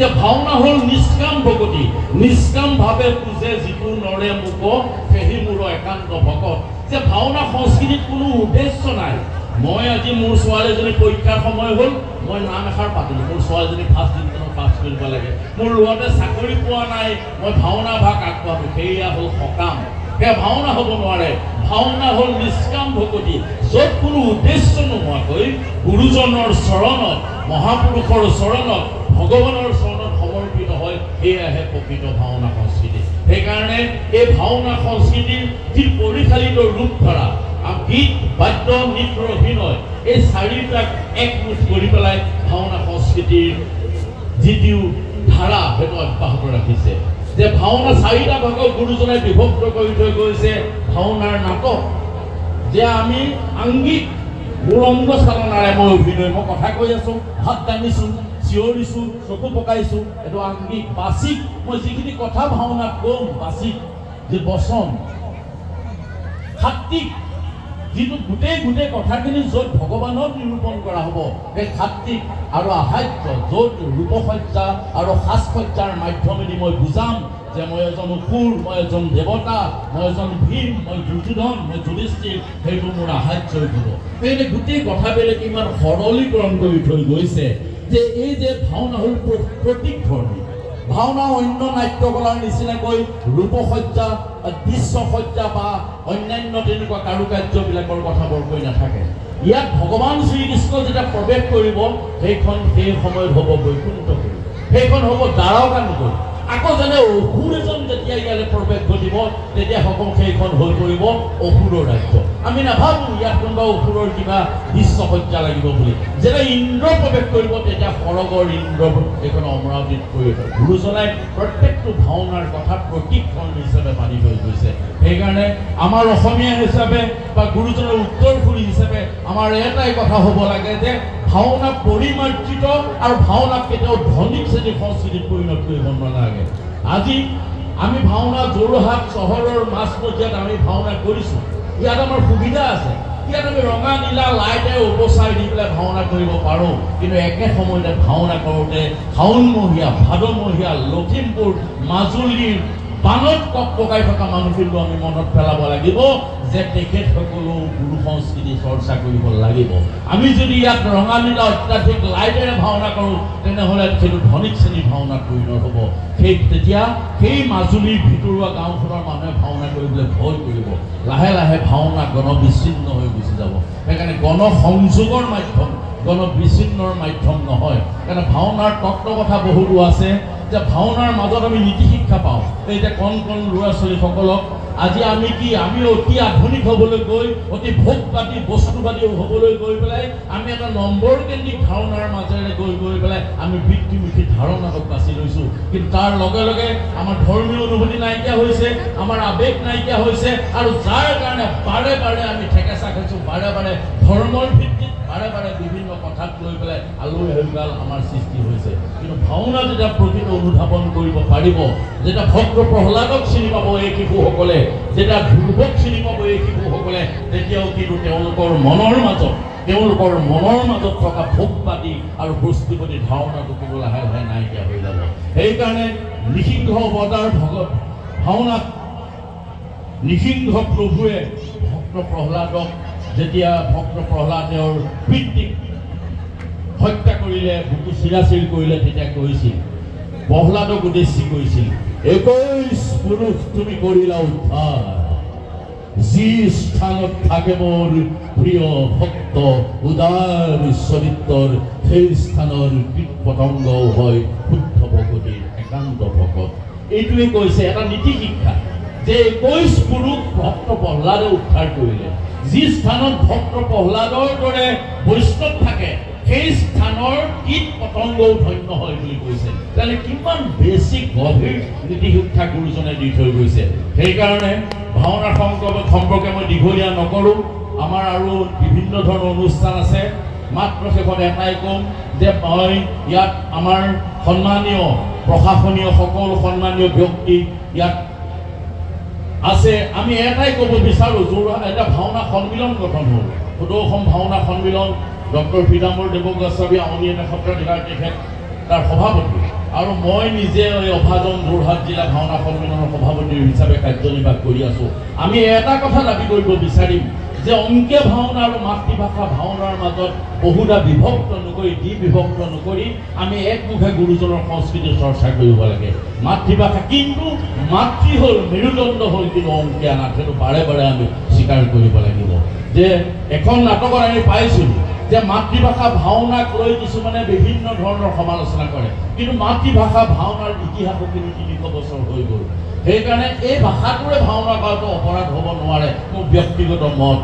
যে ভাওনা হ'ল নিষ্কাম ভকতি, নিষ্কাম ভাৱে পূজে যিটো নৰে মোক সেহি মোৰ একান্ত ভকত। যে ভাওনা সংস্কৃতিত কোনো উদ্দেশ্য নাই। মই আজি মোৰ ছোৱালীজনী পৰীক্ষাৰ সময় হ'ল, মই নাম এষাৰ পাতিলোঁ, মোৰ ছোৱালীজনী ফাৰ্ষ্ট ডিভিজনত পাছ কৰিব লাগে, মোৰ ল'ৰাটোৱে চাকৰি পোৱা নাই, মই ভাওনা ভাগ আগবঢ়ালোঁ, সেয়া হ'ল সকাম, সেয়া ভাওনা হ'ব নোৱাৰে। ভাওনা হ'ল নিষ্কাম ভকতি, য'ত কোনো উদ্দেশ্য নোহোৱাকৈ গুৰুজনৰ চৰণত, মহাপুৰুষৰ চৰণত, ভগৱানৰ চৰণত সমৰ্পিত হয়, সেয়াহে প্ৰকৃত ভাওনা সংস্কৃতি। সেইকাৰণে এই ভাওনা সংস্কৃতিৰ যি পৰিচালিত ৰূপ ধৰা গীত, বাদ্য, নৃত্য, অভিনয়, এই চাৰিটাক একমুঠ কৰি পেলাই ভাওনা সংস্কৃতিৰ যিটো ধাৰা সেইটো অব্যাহত ৰাখিছে। যে ভাওনা চাৰিটা ভাগত গুৰুজনাই বিভক্ত কৰি থৈ গৈছে। ভাওনাৰ নাটক, যে আমি আংগিক মোৰ চালনাৰে মই অভিনয়, মই কথা কৈ আছোঁ, হাত দাঙিছোঁ, চিঞৰিছোঁ, চকু পকাইছোঁ, এইটো আংগিক। বাচিক, মই যিখিনি কথা ভাওনাত ক'ম, বাচিক যি বচন। সাত্বিক, যিটো গোটেই গোটেই কথাখিনি য'ত ভগৱানক নিৰূপণ কৰা হ'ব সেই সাত্বিক। আৰু আহাৰ্য, য'ত ৰূপসজ্জা আৰু সাজসজ্জাৰ মাধ্যমেদি মই বুজাম যে মই এজন অসুৰ, মই এজন দেৱতা, মই এজন ভীম, মই দুৰ্যোধন, মই যুধিষ্ঠিৰ, সেইটো মোৰ আহাৰ্যই হ'ব। সেইকাৰণে গোটেই কথাবিলাক ইমান সৰলীকৰণ কৰি থৈ গৈছে যে এই যে ভাওনা হ'ল প্ৰতীক ধৰ্মী। ভাওনা অন্য নাট্যকলাৰ নিচিনাকৈ ৰূপসজ্জা, দৃশ্যসজ্জা বা অন্যান্য তেনেকুৱা কাৰুকাৰ্যবিলাকৰ কথা বৰকৈ নাথাকে। ইয়াত ভগৱান শ্ৰীকৃষ্ণ যেতিয়া প্ৰৱেশ কৰিব, সেইখন সেই সময়ত হ'ব বৈকুণ্ঠপুৰী, সেইখন হ'ব দ্বাৰকা নগৰী। আকৌ যেনে অসুৰ এজন যেতিয়া ইয়ালৈ প্ৰৱেশ ঘটিব, তেতিয়া সকলো সেইখন হৈ পৰিব অসুৰৰ ৰাজ্য। আমি নাভাবোঁ ইয়াত কোনোবা অসুৰৰ কিবা দৃশ্যসজ্জা লাগিব বুলি। যেতিয়া ইন্দ্ৰ প্ৰৱেশ কৰিব, তেতিয়া সৰগৰ ইন্দ্ৰ এইখন অমৰাৱতীত পৰিব। গুৰুজনাই প্ৰত্যেকটো ভাওনাৰ কথা প্ৰতীকধৰ্মী হিচাপে মানি থৈ গৈছে। সেইকাৰণে আমাৰ অসমীয়া হিচাপে বা গুৰুজনাৰ উত্তৰসূৰী হিচাপে আমাৰ এটাই কথা হ'ব লাগে যে ভাওনা পৰিমাৰ্জিত আৰু ভাওনাক কেতিয়াও ধনিক শ্ৰেণীৰ সংস্কৃতিত পৰিণত কৰিব নালাগে। আজি আমি ভাওনা যোৰহাট চহৰৰ মাজমজিয়াত আমি ভাওনা কৰিছোঁ, ইয়াত আমাৰ সুবিধা আছে, ইয়াত আমি ৰঙা নীলা লাইটে উপচাই দি পেলাই ভাওনা কৰিব পাৰোঁ। কিন্তু একে সময়তে ভাওনা কৰোঁতে শাওণমহীয়া, ভাদমহীয়া, লখিমপুৰ, মাজুলীৰ বানত ককবকাই থকা মানুহখিনিও আমি মনত পেলাব লাগিব যে তেখেতসকলেও গুৰু সংস্কৃতি চৰ্চা কৰিব লাগিব। আমি যদি ইয়াত ৰঙা নীলা অত্যাধিক লাইটেৰে ভাওনা কৰোঁ, তেনেহ'লে সেইটো ধনিক শ্ৰেণীৰ ভাওনাত পৰিণত হ'ব। সেই তেতিয়া সেই মাজুলীৰ ভিতৰুৱা গাঁওখনৰ মানুহে ভাওনা কৰিবলৈ ভয় কৰিব। লাহে লাহে ভাওনা গণবিচ্ছিন্ন হৈ গুচি যাব। সেইকাৰণে গণসংযোগৰ মাধ্যম, গণবিচ্ছিন্নৰ মাধ্যম নহয়। সেইকাৰণে ভাওনাৰ তত্ত্ব কথা বহুতো আছে যে ভাওনাৰ মাজত আমি নীতি শিক্ষা পাওঁ। এই যে কণ কণ ল'ৰা ছোৱালীসকলক আজি আমি কি, আমি অতি আধুনিক হ'বলৈ গৈ, অতি ভোগবাদী বস্তুবাদী হ'বলৈ গৈ পেলাই আমি এটা নম্বৰ কেন্দ্ৰিক ধাৰণাৰ মাজেৰে গৈ গৈ পেলাই আমি বৃত্তিমুখী ধাৰণাটোক বাছি লৈছোঁ। কিন্তু তাৰ লগে লগে আমাৰ ধৰ্মীয় অনুভূতি নাইকিয়া হৈছে, আমাৰ আৱেগ নাইকিয়া হৈছে, আৰু যাৰ কাৰণে বাৰে বাৰে আমি ঠেকেচা খাইছোঁ, বাৰে বাৰে ধৰ্মৰ ভিত্তিত বাৰে বাৰে বিভিন্ন কথাক লৈ পেলাই আলৈ হেৰুগাল আমাৰ সৃষ্টি হৈছে। কিন্তু ভাওনা যেতিয়া প্ৰকৃত অনুধাৱন কৰিব পাৰিব, যেতিয়া ভক্ত প্ৰহ্লাদক চিনি পাব এই শিশুসকলে, যেতিয়া ধ্ৰুৱক চিনি পাব এই শিশুসকলে, তেতিয়াও কিন্তু তেওঁলোকৰ মনৰ মাজত থকা ভোগবাদী আৰু বস্তুবাদী ধাৰণাটো কিন্তু লাহে লাহে নাইকিয়া হৈ যাব। সেইকাৰণে নৃসিংহ অৱতাৰ ভগত ভাওনাত নৃসিংহ প্ৰভুৱে ভক্ত প্ৰহ্লাদক, যেতিয়া ভক্ত প্ৰহ্লাদৰ পিতৃক হত্যা কৰিলে, বুকু চিৰাচিৰ কৰিলে, তেতিয়া কৈছিল, প্ৰহ্লাদক উদ্দেশ্যি কৈছিল, 21 পুৰুষ তুমি কৰিলা উদ্ধাৰ, যি স্থানত থাকে মোৰ প্ৰিয় ভক্ত উদাৰ চৰিত্ৰৰ, সেই স্থানৰ কীট পতংগও হয় শুদ্ধ ভকতিৰ একান্ত ভকত। এইটোৱে কৈছে এটা নীতি শিক্ষা যে 21 পুৰুষ ভক্ত প্ৰহ্লাদে উদ্ধাৰ কৰিলে। যি স্থানত ভক্ত প্ৰহ্লাদৰ দৰে বৈষ্ণৱ থাকে, সেই স্থানৰ কীট পতংগও ধন্য হয় বুলি কৈছে। তেনে কিমান বেছি গভীৰ নীতি শিক্ষা গুৰুজনে দি থৈ গৈছে। সেইকাৰণে ভাওনাৰ সম্পৰ্কে মই দীঘলীয়া নকৰোঁ। আমাৰ আৰু বিভিন্ন ধৰণৰ অনুষ্ঠান আছে। মাত্ৰ শেষত এটাই ক'ম যে মই ইয়াত আমাৰ সন্মানীয় প্ৰশাসনীয় সকলো সন্মানীয় ব্যক্তি ইয়াত আছে। আমি এটাই ক'ব বিচাৰোঁ, যোৰহাট এটা ভাওনা সন্মিলন গঠন হ'ল, সদৌ অসম ভাওনা সন্মিলন, ডক্টৰ পীতাম্বৰ দেৱ গোস্বামী আউনীআটী সত্ৰাধিকাৰ তেখেত তাৰ সভাপতি, আৰু মই নিজে এই অভাজন যোৰহাট জিলা ভাওনা সন্মিলনৰ সভাপতি হিচাপে কাৰ্যনিৰ্বাহ কৰি আছোঁ। আমি এটা কথা দাবী কৰিব বিচাৰিম যে অংকীয়া ভাওনা আৰু মাতৃভাষা ভাওনাৰ মাজত বহুধা বিভক্ত নকৰি, দ্বি বিভক্ত নকৰি আমি একমুখে গুৰুজনৰ সংস্কৃতিৰ চৰ্চা কৰিব লাগে। মাতৃভাষা কিন্তু মাতৃ হ'ল, মেৰুদণ্ড হ'ল কিন্তু অংকীয়া নাট, সেইটো বাৰে বাৰে আমি স্বীকাৰ কৰিব লাগিব। যে এখন নাটকত আমি পাইছিলোঁ যে মাতৃভাষা ভাওনাক লৈ কিছুমানে বিভিন্ন ধৰণৰ সমালোচনা কৰে, কিন্তু মাতৃভাষা ভাওনাৰ ইতিহাসো কিন্তু 300 বছৰ হৈ গ'ল। সেইকাৰণে এই ভাষাটোৰে ভাওনা কৰাটো অপৰাধ হ'ব নোৱাৰে, মোৰ ব্যক্তিগত মত।